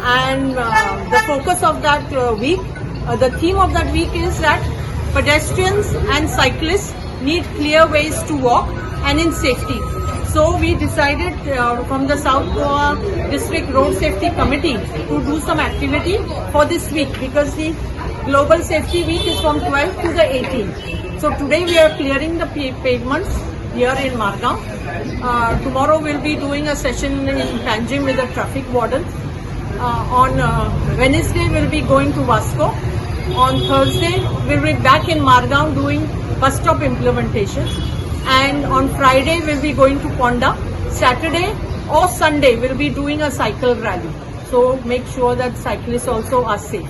And the focus of that week, the theme of that week is that pedestrians and cyclists need clear ways to walk and in safety. So we decided from the South Goa District Road Safety Committee to do some activity for this week, because the Global Safety Week is from 12th to the 18th. So today we are clearing the pavements here in Margao. Tomorrow we'll be doing a session in Panjim with the traffic warden. On Wednesday we'll be going to Vasco. On Thursday we'll be back in Margao doing bus stop implementations. And on Friday we'll be going to Ponda. Saturday or Sunday we'll be doing a cycle rally. So make sure that cyclists also are safe.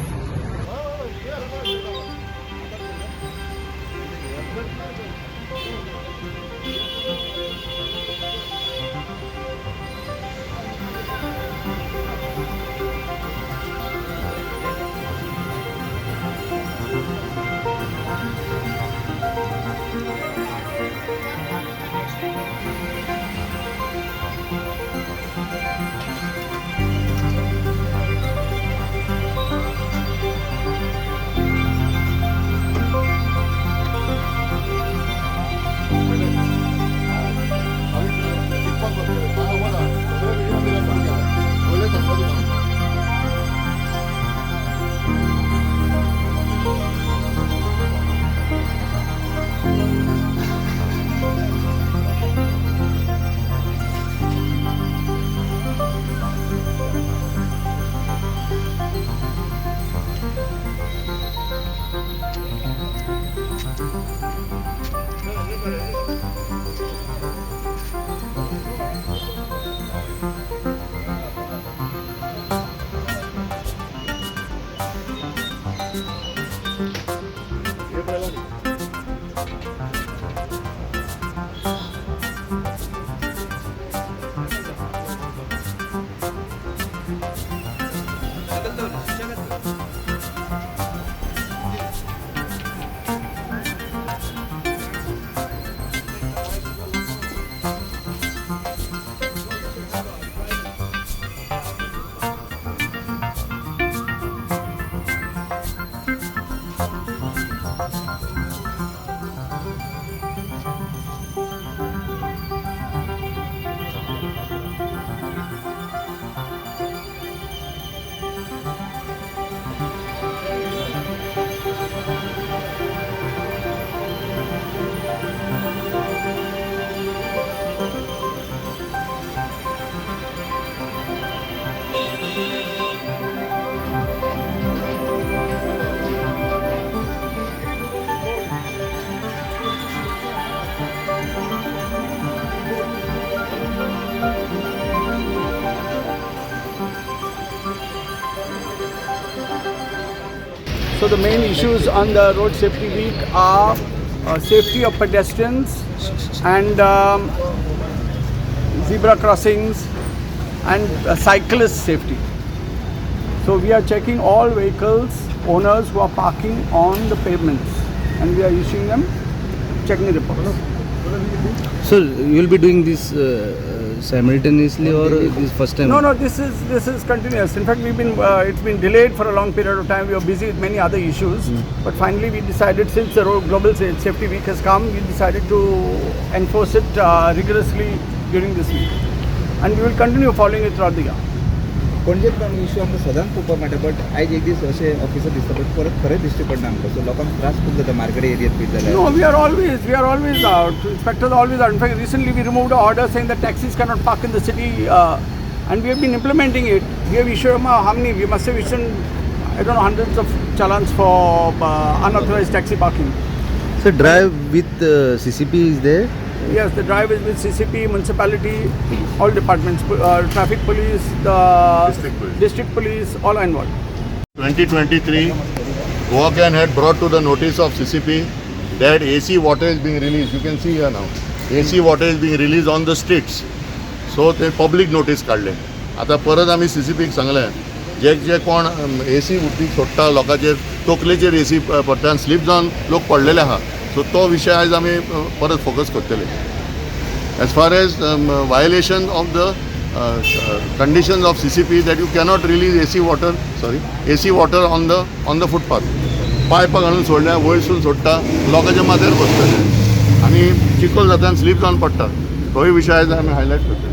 So the main issues on the Road Safety Week are safety of pedestrians and zebra crossings and cyclist safety. So we are checking all vehicles owners who are parking on the pavements, and we are issuing them checking reports. So you will be doing this simultaneously or this first time? No, this is continuous. In fact, we've been it's been delayed for a long period of time. We were busy with many other issues, but finally we decided, since the Global Safety Week has come, we decided to enforce it rigorously during this week, and we will continue following it throughout the year. पणजेत issue आमकां सदांच पळोवपाक मेळटा, but आयज एक दीस अशे officer दिसता, बट परत खरेंच दिश्टी पडना आमकां. सो लोकांक त्रास खूब जाता मार्केट एरियेत बी जाल्यार. No, we are always out. Inspectors are always out. In fact, recently we removed an order saying that taxis cannot park in the city, and we have been implementing it. We have issued how many? We must have issued, I don't know, hundreds of challans for unauthorized taxi parking. Sir, drive with CCP is there? Yes, the drive is with CCP, municipality, all departments, traffic police, the District police. District police, all are involved. 2023, GoaCan had brought to the notice of CCP that AC water is being released. You can see here now. AC water is being released on the streets. So ते public notice काडले. आतां परत आमी सीसीपीक सांगलें, जे जे कोण AC उदीक सोडटा लोकांचेर, तकलेचेर एसी पडटा आनी स्लीप जावन लोक पडलेले आहा. सो तो विशय आयज आमी परत फोकस करतले as far as violation of the conditions of CCP that you cannot release AC water, sorry, AC water on the footpath. पायपां घालून सोडल्या, वयरसून सोडटा, लोकांच्या माथ्यार बसतले आनी चिखल जाता आनी स्लीप जावन पडटा. तोय विशय आयज आमी हायलायट करतले.